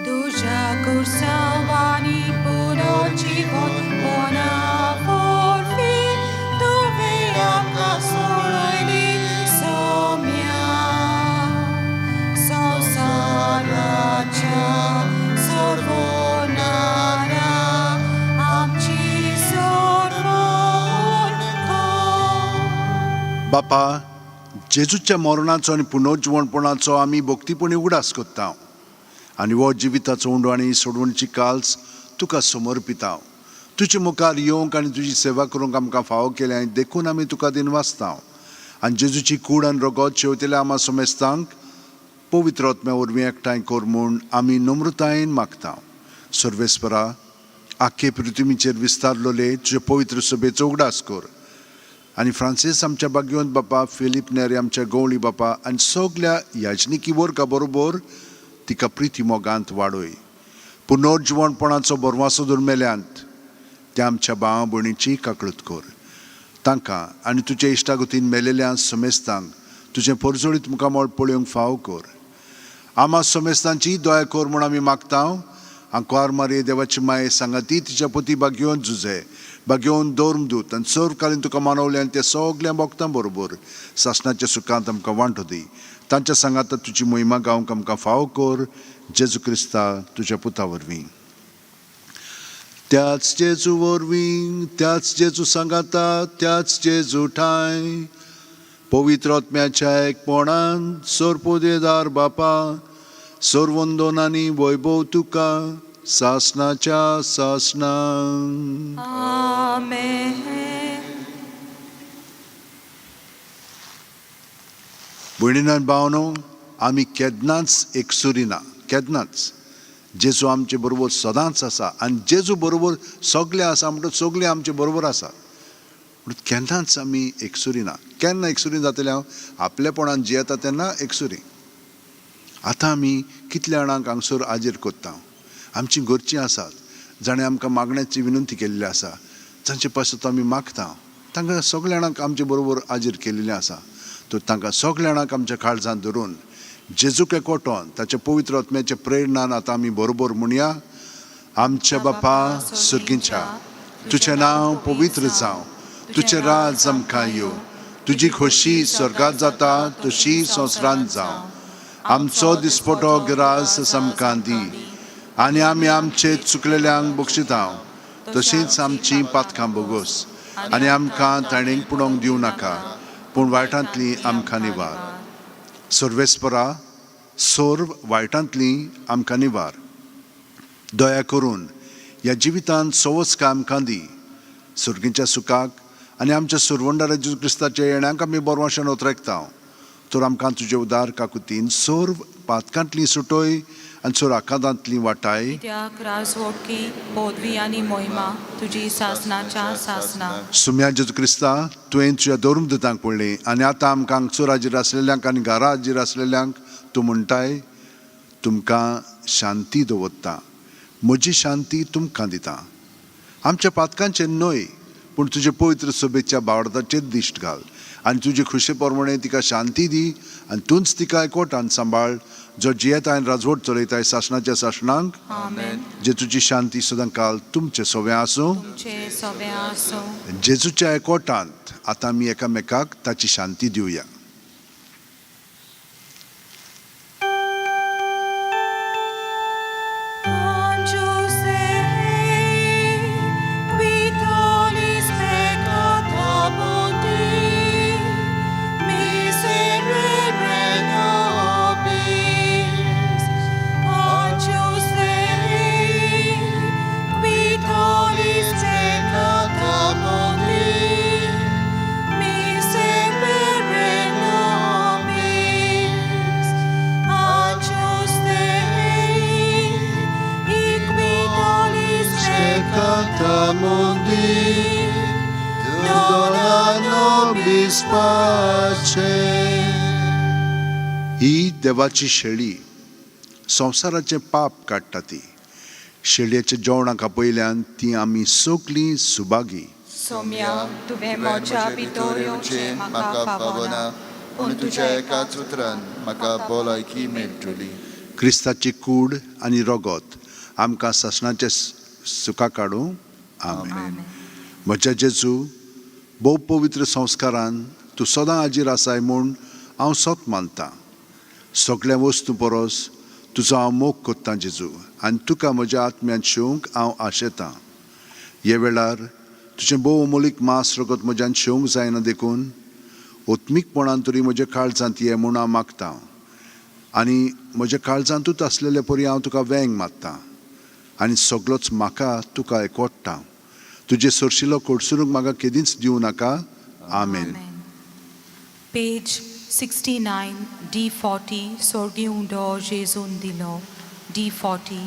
तुझ्या कुर्सावानी पुनर्जीवन वरवीं तुवें आमकां सोडयली सौम्या, संवसाराच्या सोडवणाऱ्या आमची सोडवण कर. बापा, जेजूच्या मरणाचो आनी पुनर्जिवणपणाचो आमी भक्तीपणी उगडास करता आनी हो जिविताचो उंडो आनी सोडवणची काल्स तुका समर्पिता. तुजे मुखार येवंक आनी तुजी सेवा करूंक आमकां फावो केल्या देखून आमी तुका दिनवासता. आनी जेजूची कूड आनी रगत शेवतेल्या आमा समेस्तांक पवित्र आत्म्या वरवीं एकठांय कर म्हूण आमी नम्रतायेन मागता. सर्वेस्परा, आख्खे पृथ्वीचेर विस्तारलोले तुजे पवित्र सभेचो उगडास कर आनी फ्रांसीस आमच्या बागयोंत बापा, फिलीप नेरी आमच्या गवळी बापा आनी सगल्या याजनिकी वर्गा बरोबर तिका प्रिती मोगांत वाडय. पुनर्जिवणपणाचो बरवासो दुर्मेल्यांत त्या आमच्या भावा भयणीची काकळूत कर. तांकां आनी तुज्या इश्टागतीन मेलेल्या समेस्तांक तुजें परजळीत मुखामळ पळोवंक फाव कर. आमा समेस्तांची दया कर म्हूण आमी मागता. आंकवार मारये देवाची माये सांगाती तिच्या पती बागयोवन जुजे बागयोवन दौर्मदूत आनी सर्वकालीन तुका मानवले आनी ते सगल्या भोगतां बरोबर सासणाच्या सुखांत आमकां वांटो दी. तांच्या सांगाता तुजी मोहिमा गावंक आमकां फावो कर, जेजू क्रिस्ता तुज्या पुता वरवीं. त्याच जेजू वरवीं, त्याच जेजू सांगाता, त्याच जेजू ठांय, पवित्र आत्म्याच्या एकपणान सोरपोदेदार बापा, सर्वंदोन आनी वैभव तुका सासनाच्या सासना. आमेन. भयणीन आनी भावनो, आमी केन्नाच एकसुरी ना, केन्नाच. जेजू आमचे बरोबर सदांच आसा आनी जेजू बरोबर सगळे आसा म्हणटकच सगळे आमचे बरोबर आसा. पूण केन्नाच आमी एकसुरी ना. केन्ना एकसुरी जातले? हांव आपलेपणान जियेता तेन्ना एकसुरी. आतां आमी कितल्या जाणांक हांगसर आजेर कोत्ता. आमचीं घरचीं आसात जाणें आमकां मागण्याची विनंती केल्ली आसा, जांचे पासत आमी मागता, तांकां सगल्या जाणांक आमचे बरोबर आजीर केल्लें आसा. तर तांकां सगल्या जाणांक आमच्या काळजांत धरून जेजूक एकवटोन ताच्या पवित्र आत्म्याच्या प्रेरणान आतां आमी बरोबर म्हणया. आमच्या बापा सुर्गींच्या, तुजें नांव पवित्र जावं, तुजें राज आमकां येवं, तुजी खोशी स्वर्गात जाता तशी संवसारांत जावं. आमचो दिसपटो ग्रास आमकां दी आनी आमी आमचे चुकलेल्यांक बक्षिता तशींच आमची पातकां बोगोस आनी आमकां ताणें पुणोंक दिवं नाका, पूण वायटांतली आमकां निवार. सर्वेस्परा, सर्व वायटांतली आमकां निवार. दया करून ह्या जिवितांत सवस आमकां दी. सर्गीच्या सुखाक आनी आमच्या सुरवंडारा जेजू क्रिस्ताच्या येण्याक आमी बरवाशेन ओतरेकता. तर आमकां तुजे उदार काकुतीन सर्व पातकांतली सुटोय आनी सर्व आकांतांतली वाटाय. कित्याक राजवटकी, पदवी आनी मोहिमा तुजी सासनाच्या सासना. सुम्या जेजू क्रिस्ता, तुवें तुज्या धर्मदूतांक पळयलें आनी आतां आमकां हांगसर हाजीर आसलेल्यांक आनी घरा हाजीर आसलेल्यांक तूं म्हणटाय, तुमकां शांती दवरता, म्हजी शांती तुमकां दिता. आमच्या पातकांचेर न्हय, पूण तुजे पवित्र सभेच्या बावडताचेर दिश्ट घाल आनी तुजे खुशे प्रमाणे तिका शांती दी आनी तूंच तिका एकवटान सांबाळ, जो जियेता आनी राजवट चलयताय सासणाच्या सासणांक. आमेन. जे तुजी शांती सदां काल तुमचे सगळें आसूं. तुमचे सगळें आसूं. जेजूच्या एकवटांत आतां आमी एकामेकाक ताची शांती दिवया. Angelus Dei, qui tollis peccata mundi, miserere nobis. Angelus Dei, qui tollis peccata mundi, miserere nobis. Angelus Dei, qui tollis peccata mundi, dona nobis pace. ही देवाची शेळी, संवसाराचें पाप काडटा ती. शेळयेच्या जेवणाक आपयल्यान ती आमी सगलीं सुभागी. सोम्या, तुवें म्हज्या भितर येवचें म्हाका फावना, पूण तुज्या एकाच उतरान म्हाका भलायकी मेळटली. क्रिस्ताची कूड आनी रगत आमकां सासणाचें सुखा काडूं. आमेन. म्हज्या जेजू, भोव पवित्र संस्कारान तूं सदां हाजीर आसाय म्हूण हांव सत मानतां. सगळ्या वस्तू परस तुजो हांव मोग कोत्तां जेजू, आनी तुका म्हज्या आत्म्यान शेवंक हांव आशेतां. हे वेळार तुजें भोव अमोलीक मास रगत म्हज्यान शेवंक जायना, देखून ओत्मीकपणान तरी म्हज्या काळजांत ये म्हूण हांव मागतां आनी म्हज्या काळजांतूच आसलेले परी हांव तुका वेंग मारतां आनी सगलोच म्हाका तुका एकवट्टा. तुजे सरशिलो कोडसुरूंक म्हाका केदींच दिवं नाका. आमेन. पेज 69, D40, सोर्गी उंडो जेजून दिलो, D40.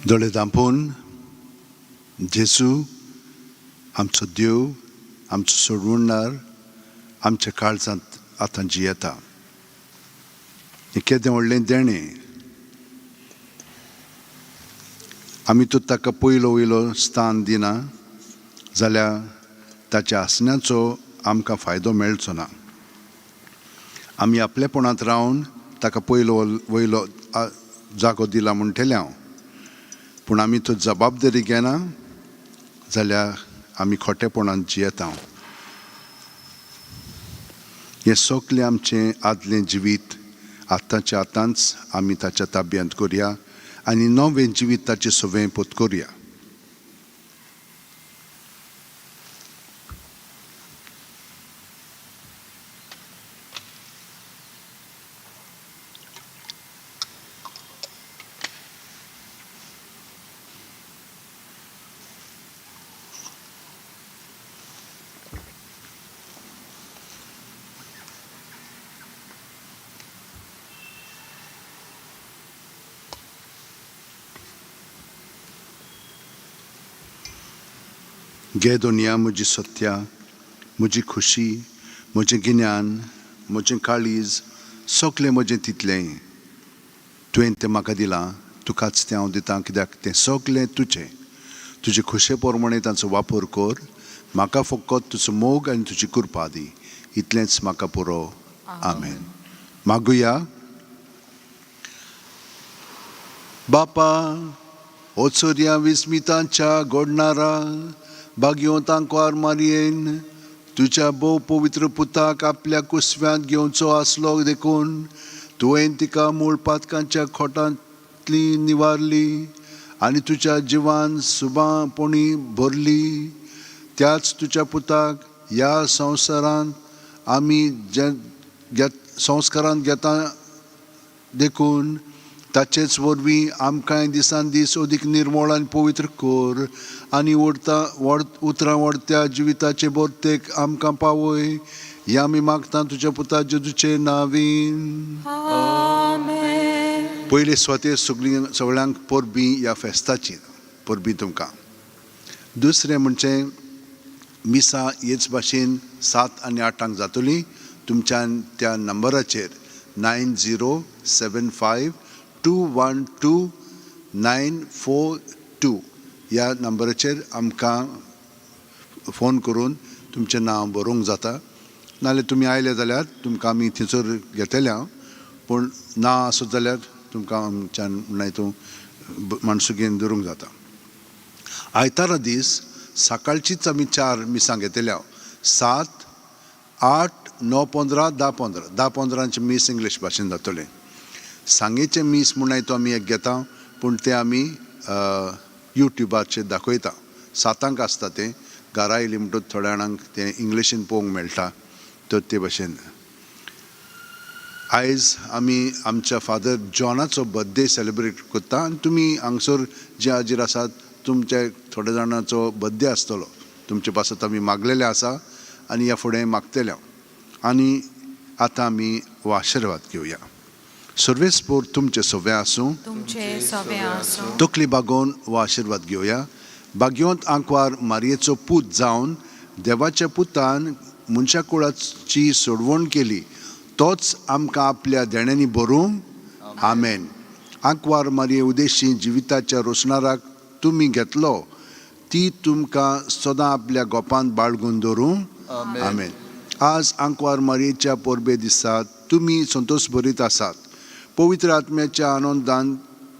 दोळे धांपून जेजू आमचो देव, आमचो सोडवणदार, आमच्या काळजांत आतां जियेता. हें केदें व्हडलें देणें. आमी तर ताका पयलो वयलो स्थान दिना जाल्यार ताच्या आसण्याचो आमकां फायदो मेळचो ना. आमी आपलेपणांत रावन ताका पयलो वयलो जागो दिला म्हणटलें हांव, पूण आमी तो जबाबदारी घेना जाल्यार आमी खोटेपणांत जियेता. हें सगलें आमचें आदलें जिवीत आतांच्या आतांच आमी ताच्या ताब्यांत करुया आनी नवें जिवीत ताचें सवें पोत करुया. घे दुनिया म्हजी सत्या, म्हजी खुशी, म्हजें गिन्यान, म्हजें काळीज, सगलें म्हजें तितलें तुवें तें म्हाका दिलां, तुकाच तें हांव दितां, कित्याक तें सगलें तुजें. तुजे खुशे प्रमाणें तांचो वापर कर. म्हाका फकत तुजो मोग आनी तुजी कृपा दी, इतलेंच म्हाका पुरो. आमेन. मागुया. बापा, ओचोरया विस्मितांच्या गोडणारा बागयों तांकवार मारयेन तुज्या भोव पवित्र पुताक आपल्या कुसव्यांत घेवचो आसलो देखून तुवें तिका मूळ पातकांच्या खोटांतली निवारली आनी तुज्या जिवान सुबांपणी भरली. त्याच तुज्या पुताक ह्या संवसारांत आमी जे संस्कारांत घेता देखून ताचेच वरवीं आमकांय दिसान दीस अदीक निर्मळ आनी पवित्र कर आनी उतरां वडत्या जिविताचे बोरतेक आमकां पावय. ह्या आमी मागता तुज्या पुता जेजूचे नांवीन. आमेन. पयले सुवातेर सगळीं सगळ्यांक परबीं ह्या फेस्ताची परबीं तुमकां. दुसरें म्हणजे मिसां हेच भाशेन 7 आनी 8 जातली. तुमच्यान त्या नंबराचेर 9075 212 942 ह्या नंबराचेर आमकां फोन करून तुमचें नांव बरोवंक जाता. नाल्यार तुमी आयले जाल्यार तुमकां आमी थंयसर घेतले हांव, पूण ना आसत जाल्यार तुमकां आमच्यान मागीर तूं माणसुगेन धरूंक जाता. आयतारा दीस सकाळचीच आमी 4 मिसां घेतले हांव, 7, 8, 9, 15, 10, 15. 10, 15 मीस इंग्लीश भाशेन जातलें. सांगेचें मीस म्हूण तो आमी एक घेता, पूण तें आमी युट्युबाचेर दाखयता. 7 आसता तें. घरा आयली म्हणटकच थोड्या जाणांक तें इंग्लिशीन पळोवंक मेळटा. तर ते भाशेन आयज आमी आमच्या फादर जॉनाचो बर्थडे सेलिब्रेट करता आनी तुमी हांगसर जे हाजीर आसात तुमच्या थोड्या जाणांचो बर्थडे आसतलो. तुमचे पासत आमी मागलेले आसा आनी ह्या फुडें मागतले हांव. आनी आतां आमी हो आशिर्वाद घेवया. सर्वेस्पोर तुमचे सवे आसूं, तुमचे सवे आसूं. तकली बागोवन हो आशिर्वाद घेवया. बागयोंत आंकवार मारयेचो पूत जावन देवाच्या पुतान मनशा कुळाची सोडवण केली, तोच आमकां आपल्या देण्यांनी भरूं. आमेन. आंकवार मारये उदेशी जिविताच्या रोसणाराक तुमी घेतलो, ती तुमकां सदां आपल्या गोपांत बाळगून दवरूं. आमेन. आज आंकवार मारयेच्या परबे दिसा तुमी संतोश भरीत आसात. पवित्र आत्म्याच्या आनंदान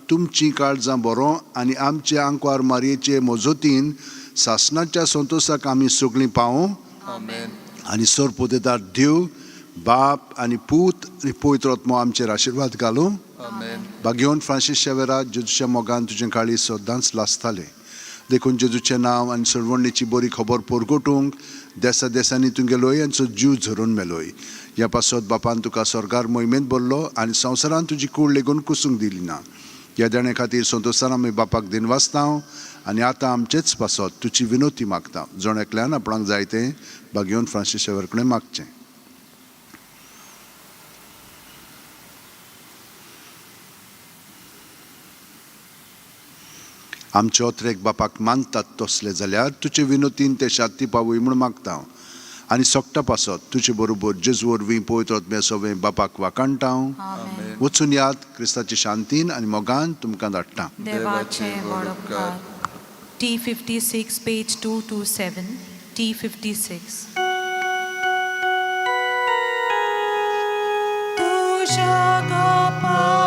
तुमचीं काळजां बरो आनी आमचे आंकवार मारयेचे मजतीन सासणाच्या संतोशाक आमी सगळीं पावूं. आनी सरपोतेदार देव बाप आनी पूत आनी पवित्र आत्मो आमचेर आशिर्वाद घालूं. बागेवन फ्रांसीस शेवेरा जेजूच्या मोगान तुजें काळीज सदांच लासतालें, देखून जेजूचें नांव आनी सोडवणीची बरी खबर परगटूंक देसा देसांनी तुगेलोय आनी जीव झरून मेलोय. ह्या पासत बापान तुका स्वर्गार मोहिमेंत भरलो आनी संवसारान तुजी कूड लेगून कुसूंक दिली ना. ह्या देणे खातीर संतोशान आमी बापाक दिनवासता आनी आतां आमचेच पासत तुजी विनोती मागता. जण एकल्यान आपणाक जाय तें बागेवन फ्रांसीस शेवर कडेन मागचें. आमचे ओत्रेक बापाक मानतात तसले जाल्यार तुजे विनोतीन ते शांती पावय म्हूण मागता हांव. आनी सोकटा पासत तुजे बरोबर जेजू वरवीं पवित्र आत्म्या सवें बापाक वाखाणटा हांव. आमेन. वचून याद क्रिस्ताचे शांतीन आनी मोगान तुमकां धाडटा. देवाचे व्हड उपकार. T 56, page 227, T 56. तुज्या गोपाळ.